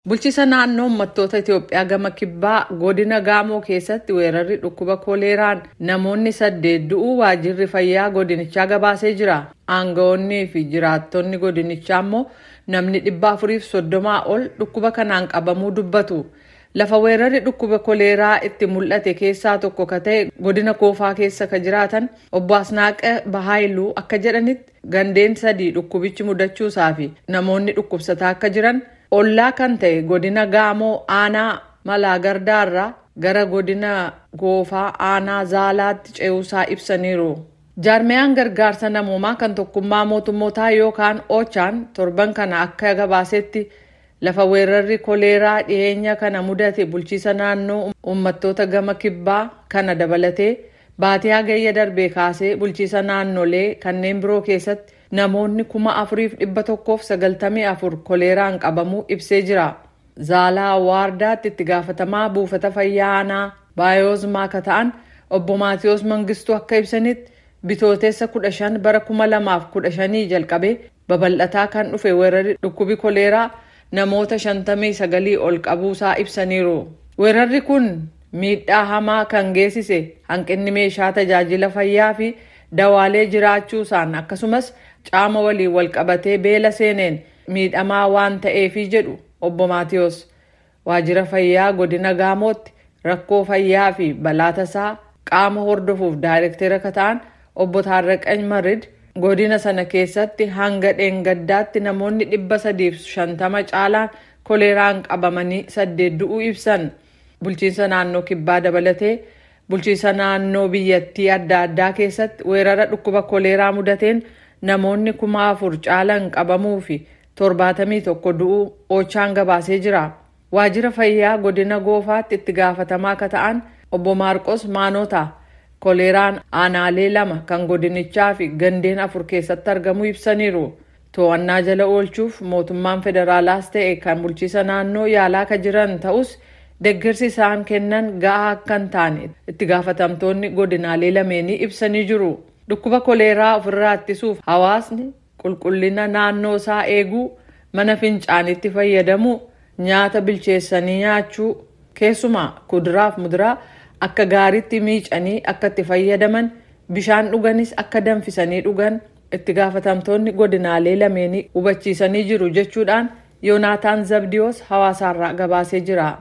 Bulchiisa naannoo uummattoota Itoophiyaa gama kibbaa godina Gaamoo keessatti weerarri dhukkuba koleeraan namoonni 8 du'uu waajjirri fayyaa godinichaa gabaasee jira. Aangawoonnii fi jiraattonni godinichaa immoo namni 430 ol dhukkuba kanaan qabamuu dubbatu. Lafa weerarri dhukkuba koleeraa itti mul'ate keessaa tokko ka ta'e godina Koofaa keessa ka jiraatan obbo Asnaaqe Bahaayiluu akka jedhanitti, gandeen 3 dhukkubichi mudachuusaa fi namoonni dhukkubsataa akka jiran, ollaa kan ta'e godina Gaamoo aanaa Malaagardaarraa gara godina Goofaa aanaa Zaalaatti ce'uusaa ibsaniiru. Jaarmiyaan gargaarsa namoomaa kan tokkummaa mootummootaa yookaan Ochaan torban kana akka gabaasetti, lafa weerarri koleeraa dhiyeenya kana mudate bulchiisa naannoo uummattoota gama kibbaa kana dabalatee, baatii Hagayya darbee kaasee bulchiisa naannolee kanneen biroo keessatti namoonni 4,194 koleeraan qabamuu ibsee jira. Zaalaa Waardaatti itti gaafatamaa buufata fayyaa aanaa Baayozmaa akka ta'an obbo Maatiyoos Mangistuu akka ibsanitti, Bitootessa 15 bara 2015 jalqabee babal'ataa kan dhufe weerarri dhukkubi koleeraa namoota 59 ol qabuusaa ibsaniiru. Weerarri kun miidhaa hamaa kan geessise hanqinni meeshaa tajaajila fayyaa fi dawaalee jiraachuusaan, akkasumas caama waliin wal qabatee beela seeneen miidhamaa waan ta'eefi jedhu obbo Maatiyoos. Waajjira fayyaa godina Gaamootti rakkoo fayyaa fi balaa tasaa qaama hordofuuf daayirektera akka ta'an obbo Taarraqany Marid, godina sana keessatti hanga dheengaddaatti namoonni 350 caalaan koleeraan qabamanii 8 du'uu ibsan. Bulchiinsa naannoo kibbaa dabalatee bulchiinsa naannoo biyyattii adda addaa keessatti weerara dhukkuba koleeraa mudateen namoonni 4,000 caalan qabamuu fi 71 du'uu Ochaan gabaasee jira. Waajjira fayyaa godina Goofaatti itti gaafatamaa akka ta'an obbo Maarqos Maanota koleeraan aanaalee 2 kan godinichaa fi gandeen 4 keessatti argamuu ibsaniiru. To'annaa jala oolchuuf mootummaan federaalaas ta'e kan bulchiisa naannoo yaalaa akka jiran ta'us, deeggarsi isaan kennan ga'aa akka hin taane itti gaafatamtoonni godinaalee lameenii ibsanii jiru. Dhukkuba koleeraa ofirraa ittisuuf hawaasni qulqullina naannoo isaa eeguu, mana fincaanitti fayyadamuu, nyaata bilcheessanii nyaachuu, keessumaa kuduraaf muduraa akka gaariitti miicanii akka itti fayyadaman, bishaan dhuganis akka danfisanii dhugan itti gaafatamtoonni godinaalee lameenii hubachiisanii jiru jechuudhaan Yoonaataan Zabdiyoos hawaasaarraa gabaasee jira.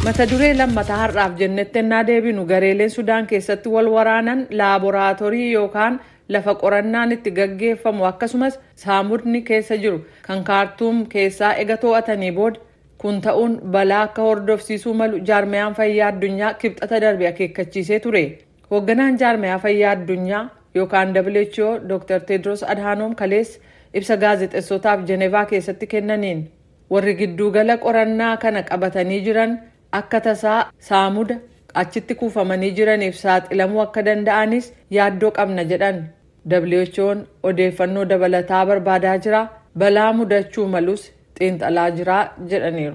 Mata duree lammataa har'aaf jennetti ennaa deebinu, gareeleen Sudaan keessatti wal waraanan laaboraatoorii yookaan lafa qorannaan itti gaggeeffamu, akkasumas saamudni keessa jiru kan Kaartuum keessaa ega to'atanii booda, kun ta'uun balaa akka hordofsiisuu malu jaarmiyaan fayyaa addunyaa Kibxata darbe akeekkachiisee ture. Hoogganaan jaarmiyaa fayyaa addunyaa yookaan WHO Dr. Tedros Adhanom kaleessa ibsa gaazexeessotaaf Jenevaa keessatti kennaniin, warri giddugala qorannaa kana qabatanii jiran akka tasaa saamuda achitti kuufamanii jiraniif saaxilamuu akka danda'anis yaaddoo qabna jedhan. WHO'n odeeffannoo dabalataa barbaadaa jira, balaa mudachuu malus xiinxalaa jira jedhaniiru.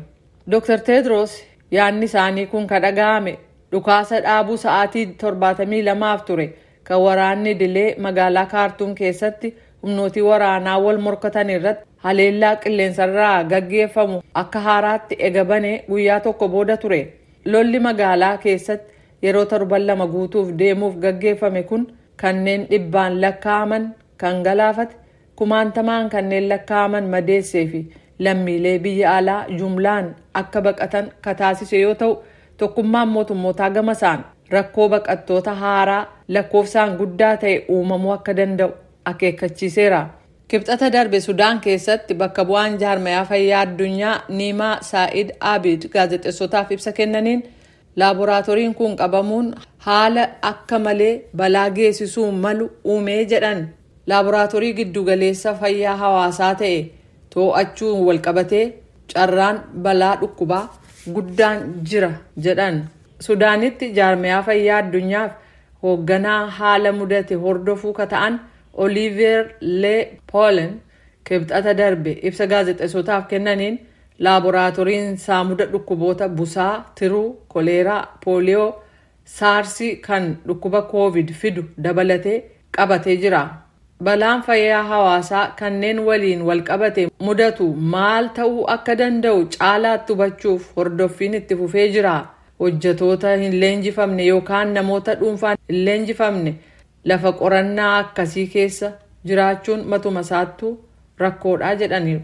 Dr. Tedros yaadni isaanii kun kan dhaga'ame dhukaasa dhaabuu sa'aatii 72f ture kan waraanni idilee magaalaa Kaartuum keessatti humnootii waraanaa wal morkatan irratti haleellaa qilleensarraa gaggeeffamu akka haaraatti ega bane guyyaa tokko booda ture. Lolli magaalaa keessatti yeroo torban 2 guutuuf deemuuf gaggeeffame kun kanneen dhibbaan lakkaa'aman kan galaafate, kumaantamaan kanneen lakkaa'aman madeessee fi lammiilee biyya alaa jumlaan akka baqatan kataasise yoo ta'u, tokkummaan mootummootaa gamasaan rakkoo baqattoota haaraa lakkoofsaan guddaa ta'e uumamuu akka danda'u akeekkachiiseera. Kibxata darbe Sudaan keessatti bakka bu'aan jaarmayaa fayyaa addunyaa Niimaa Saa'id Abid gaazexeessotaaf ibsa kennaniin, laaboraatooriin kun qabamuun haala akka malee balaa geessisuu malu uumee jedhan. Laaboraatoorii giddugaleessa fayyaa hawaasaa ta'e to'achuun walqabatee carraan balaa dhukkubaa guddaan jira jedhan. Sudaanitti jaarmayaa fayyaa addunyaaf hoogganaa haala mudate hordofuu ka ta'an Oliiver Le Poolen Kibxata darbe ibsa gaazexeessotaaf kennaniin, laaboraatooriin saamuda dhukkuboota busaa, tiruu, koleeraa, pooliyoo, saarsii kan dhukkuba Koovid fidu dabalatee qabatee jira. Balaan fayyaa hawaasaa kanneen waliin walqabate mudatu maal ta'uu akka danda'u caalaatti hubachuuf hordoffiin itti fufee jira. Hojjetoota hin leenjifamne yookaan namoota dhuunfaan hin leenjifamne lafa qorannaa akkasii keessa jiraachuun matuma isaattuu rakkoodha jedhaniiru.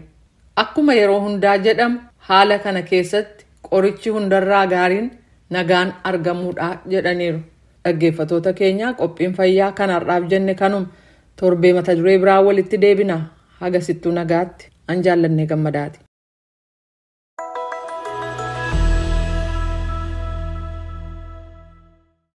Akkuma yeroo hundaa jedhamu, haala kana keessatti qorichi hundarraa gaariin nagaan argamuudha jedhaniiru. Dhaggeeffatoota keenya, qophiin fayyaa kan har'aaf jenne kanuma. Torbee mata duree biraa walitti deebina. Haga sittuu nagaatti, an Jaallannee Gammadaati.